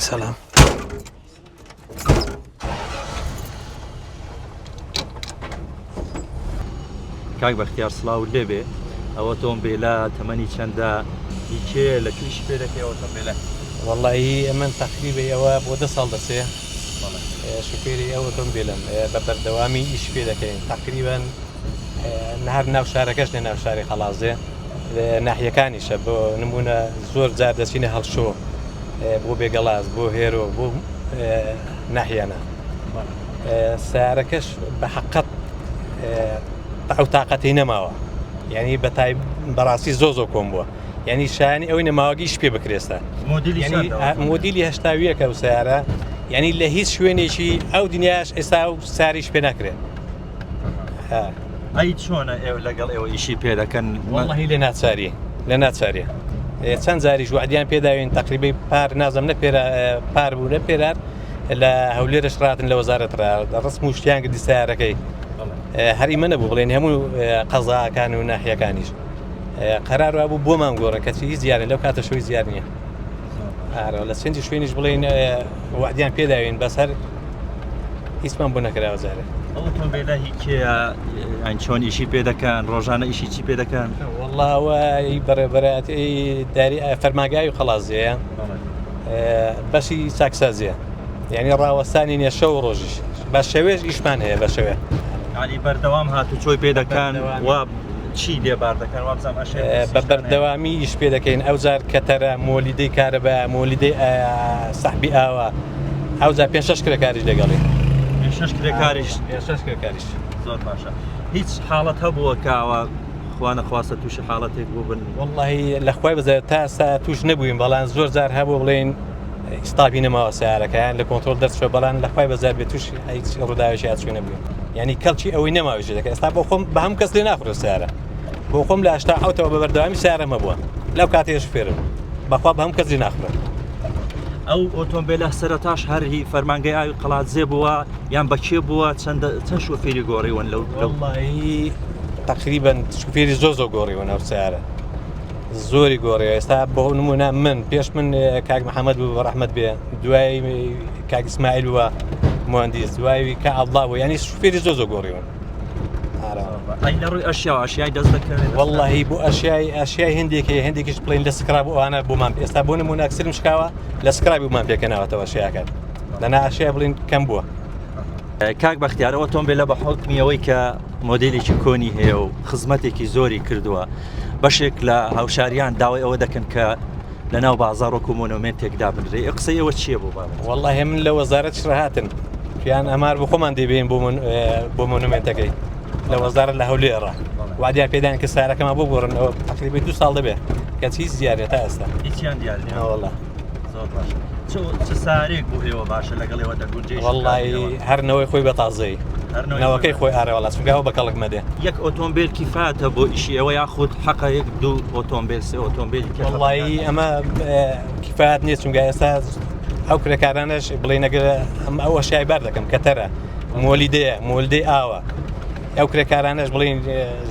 سەلام. کاک بەختیار سڵاوت لێبێ ئەوە تۆمبێلە تەمەنی چەندە هی کێیە لە کوێ ئیشی پێ دەکەی ئەوە تۆمبێلە؟ وەڵایی ئەمن تەقریبەی ئەوە بۆ دە ساڵ دەچێ شوفێری ئەو ئۆتۆمبێلم بە بەردەوامی ئیش پێ دەکەین تەقریبەن هەر ناو شارەکەش نە ناو شاری قەڵازێ ناحیەکانیشە بۆ نمونە زۆر جار دەچینە هەڵشۆ بۆ بێگەڵاز بۆ هێرۆ بۆ ناحیانە سیارەکەش بە حقت ئەو تااقەتی نەماوە یعنی بەتای بەڕاستی زۆ زۆ کۆم بووە یعنی شایانی ئەوەی نەماوەگیش پێ بکرێستا مۆدیلی هەشتاویەکە و سیارە یعنی لە هیچ شوێنێکی ئەو دنیاش ئێستا و ساریش پێ ناکرێت ئەی چۆنە ئێوە لەگەڵ ئێوە ئیشی پێ دەکەن؟ وەڵڵاهی لە ناچاری لە ناچاریە چەند جاریش وعدیان پێداوین تقریبی پار نازم نە پێرا پار بوو نە پێرار لە هەولێرش ڕاتن لە وەزارەت ڕا ڕسم و شتیان گردی سیارەکەی هەری منە بوو بڵێن هەموو قەزاکان و ناحیەکانیش قەرار وابوو بۆمان گۆڕن کەچی هیچ دیارن لەو کاتە شوی زیار نییە ئارە لە چەندی شوێنیش بڵێن وعدیان پێداوین بەس هەر هیچمان بۆ نەکراوە جارێ. ئەو ئۆتۆمبێلە هی کێیە یان چۆن ئیشی پێ دەکەن ڕۆژانە ئیشی چی پێ دەکەن؟ وەڵا ئەوە هی بەڕێوەبەرایەتی داری فەرمانگای قەڵازیە بەشی چاکسازیە یعنی ڕاوەستانی نیە شەو و ڕۆژیش بە شەوێش ئیشمان هەیە بە شەوێ یعنی بەردەوام هاتوچۆی پێ دەکەن و چی لێ بار دەکەن وابزانم ئەشێ بە بەردەوامی ئیش پێ دەکەین ئەوجار کەتەرە مۆلیدەی کارەبا مۆلیدەی سەحبی ئاوە ئەوجا پێ شەش کرێکاریش لەگەڵی پێ شەش کرێکاریش پێ شەش کرێکاریش زۆر باشە هیچ حاڵەت هەبووە کاوە خوا نەخواستە تووشی حاڵەتێک بوو بن واللهی لە خوای بزە تا ئێستا توش نەبووین بەڵام زۆر جار هەبوو بڵێن ئیستاپی نەماوە سیارەکەیان لە کۆنترۆل دەرچوە بەڵام لە خوای بەزار بێت توش هیچ ڕووداوێکی هاتووی نەبووین یعنی کەڵکی ئەوەی نەماویش دەکە ئێستا بۆ خۆم بە هەموو کەس لێ ناخورە سیارە بۆ خۆم لە هەشتا حوتەوە بە بەردەوامی سیارەم هەبووە لەو کاتێش فێرم بەخوا بە هەموو کەس لێ ناخورە ئەو ئۆتۆمبیلە سەرەتاش هەر هی فەرمانگەی ئاوی قەڵادزێ بووە یان بەکێ بووە چەند چەند شوفێری گۆڕیون لەو وەڵڵاهی تقریبا شوفێری زۆر زۆر گۆڕیوە ناو سیارە زۆری گۆڕیوە ئێستا بۆ نمونە من پێش من کاک محەممەد بوو بە ڕەحمەت بێ دوای کاک ئیسماعیل بووە مهندس دوای کە عەبدوڵا بوو یعنی شوفێری زۆر زۆر گۆڕیون ئەی لە ڕووی ئەشیاوە ئەشیای دەست دەکەوێت واللهی بۆ ئەشیای ئەشیای هەندێک هەیە هەندێکیش بڵین لە سکراب و ئەوانە بۆمان ئێستا بۆ نمونە ئەکسرم شکاوە لە سکرابی بۆمان پێکەناوەتەوە ئەشیاکان لەنا ئەشیا بڵین کەم بووە کاک بەختیار ئەوە تۆمبێلە بە حوکمی ئەوەی کە مۆدێلێکی کۆنی هەیە و خزمەتێکی زۆری کردووە بەشێک لە هاوشاریان داوای ئەوە دەکەن کە لە ناو بازاڕ وەکو مۆنۆمێنتێک دابنرێ ئە قسەی ئێوە چییە بۆ بابەت؟ وەڵاهی من لە وەزارەتیش ڕاهاتن پیان ئەمار بۆ خۆمان دەیبەین بۆ من بۆ مۆنۆمێنتەکەی لە وەزارەت لە هەولێر ڕا وادیان پێدان کە سارەکەمان بۆ گۆڕن ئەوە تقریبا دو ساڵ دەبێت کەچ هیچ دیار نیە تا ئێستا هیچیان دیار نیە نەوەڵا زۆر باشە چ چ سارێک بۆ ئێوە باشە لەگەڵ ئێوە دەگونجێ وەڵڵاهی هەر نەوەی خۆی بە تازەیی نەوەکەی خۆی ئارە وەڵا چونکە ئەوە بە کەڵک مەدێ. یەک ئۆتۆمبێل کیفایەتە بۆ ئیشی ئێوە یاخود حەقە یەک دوو ئۆتۆمبێل سێ ئۆتۆمبێلی کە وەڵڵاهی ئەمە کیفایەت نییە چونکە ئێستا ئەو کرێکارانەش بڵێ نەگەر ئەم ئەو ئەشیای بار دەکەم کەتەرە مۆلیدەیە مۆلدەی ئاوە ئەو کرێکارانەش بڵێن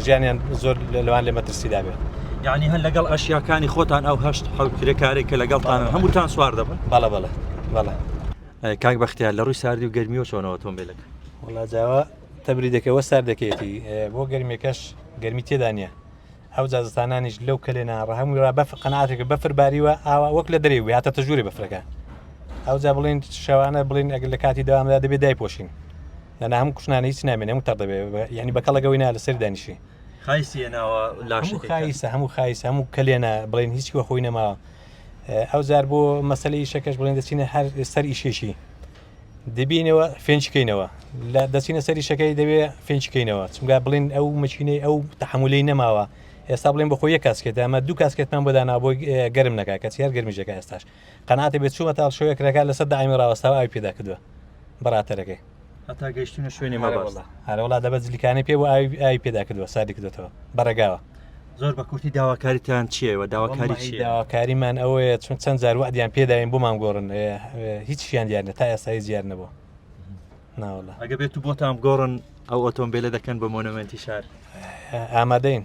ژیانیان زۆر لەوان لە مەترسیدا بێت. یعنی هەر لەگەڵ ئەشیاکانی خۆتان ئەو هەشت حەوت کرێکارێک کە لەگەڵتانن هەمووتان سوار دەبن؟ بەڵێ بەڵێ بەڵێ. کاک بەختیار لە ڕووی ساردی و گەرمیەوە چۆنە ئۆتۆمبیلەکە؟ وەڵا جاوە تەبریدەکە وە ساردەکەیەتی بۆ گەرمیەکەش گەرمی تێدا نییە ئەو جازستانانیش لەو کەلێنە ڕە هەمووی ڕا بەفر قەناتێکە بەفر باریوە ئاوا وەک لە دەرێ هاتە تەژووری بەفرەکە ئەو جا بڵین شەوانە بڵین ئەگەر لە کاتی داوامدا دەبێت دایپۆشین لەنا هەموو کوشنانە هیچ نامێنێ هەموو تەڕ دەبێ یعنی بە کەڵەگەوەی نا لەسەر دانیشی خایسی ناوە لاشەکەی خایسە هەموو خایسە هەموو کەلێنە بڵێن هیچ وە خۆی نەماوە ئەو جار بۆ مەسەلەی ئیشەکەش بڵێن دەچینە هەر سەر ئیشێکی دەبینەوە فێنچکەینەوە لە دەچینە سەر ئیشەکەی دەوێ فێنچکەینەوە چونگا بڵین ئەو مەچینەی ئەو تحملەی نەماوە ئێستا بڵێن بەخۆ یە کاسکێت ئەمە دوو کاسکێتمان بۆ دانا بۆ گەرم نەکا کەچی هەر گەرمیژەکە ئێستاش قەناتە بێت چوومە تاڵ شوێک ڕێکا لەسەر دامی ڕاوەستاوە ئاوی پێدا کردووە بەڕاتەرەکەی هەتا گەیشتونە شوێنی مەبەست هەرەوەڵا دەبە جلیکانی پێ بۆ ئاوی ئاوی پێدا کردووە ساردی کردوێتەوە بەڕێگاوە زۆر بە کورتی داواکاریتان چییە و داواکاری چییە؟ داواکاریمان ئەوەیە چون چەند جار وعدیان پێداین بۆمان گۆڕن هیچیان دیار نیە تا ئێستا هیچ دیار نەبوو ناوەڵا ئەگە بێت و بۆتان بگۆڕن ئەو ئۆتۆمبیلە دەکەن بە مۆنۆمێنتی شار ئامادەین.